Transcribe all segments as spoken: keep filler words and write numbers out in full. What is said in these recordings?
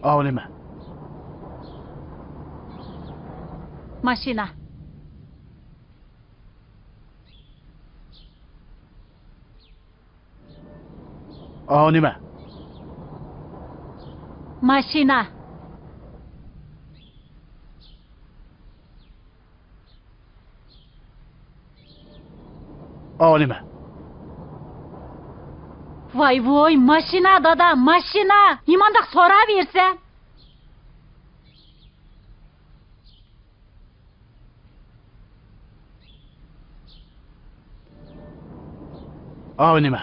ئاۋۇ نېمە؟ ماشىنا. ئاۋۇ نېمە؟ ماشىنا. ئاۋۇ نېمە؟ ۋاي ۋوي، ماشىنا دادا، ماشىنا! نېمانداق سوراۋېرىسەن؟ ئاۋۇ نېمە؟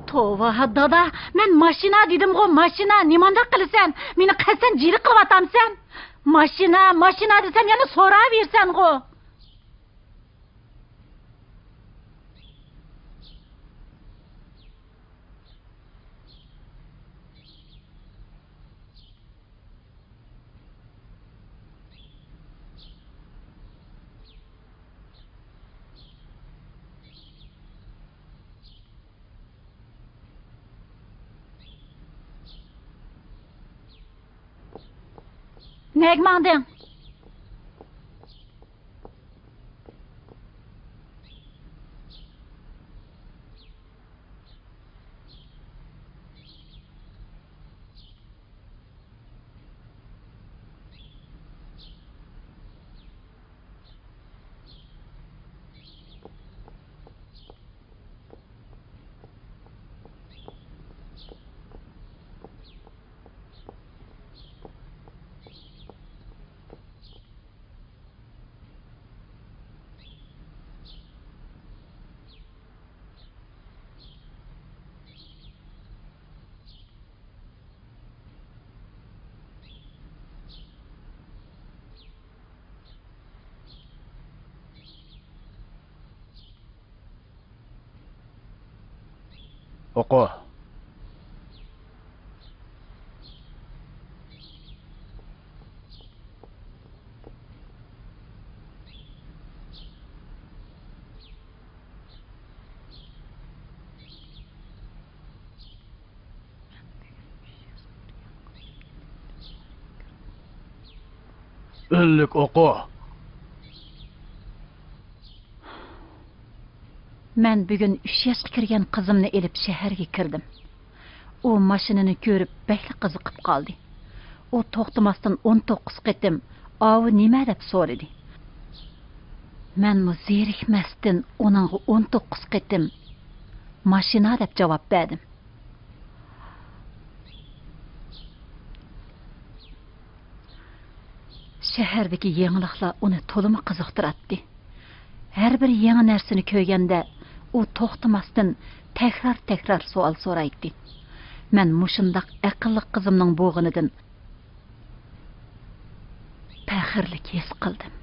توۋا، دادا، مەن ماشىنا دېدىمغۇ، ماشىنا، نېمانداق قىلىسەن؟ مېنى قەستەن جىرە قىلىۋاتامسەن؟ ماشىنا، ماشىنا دېسەم يەنە سوراۋېرىسەنغۇ. نەگە ماڭدىڭ؟ ئوقۇ. ئۈنلۈك ئوقۇ. مەن بۈگۈن ئۈچ ياشقا كىرگەن قىزىمنى ئېلىپ شەھەرگە كىردىم. ئۇ ماشىنىنى كۆرۈپ بەكلا قىزىقىپ قالدى. ئۇ توختىماستىن ئون توققۇز قېتىم، «ئاۋۇ نېمە؟» دەپ سورىدى. مەنمۇ زېرىكمەستىن ئۇنىڭغا ئون توققۇز قېتىم، «ماشىنا» دەپ جاۋاب بەردىم. شەھەردىكى يېڭىلىقلار ئۇنى تولىمۇ قىزىقتۇراتتى. ھەر بىر يېڭى نەرسىنى كۆرگەندە، ئۇ توختىماستىن تەكرار-تەكرار سوئال سورايتتى. مەن مۇشۇنداق ئەقىللىق قىزىمنىڭ بولغىنىدىن پەخىرلىك ھېس قىلدىم.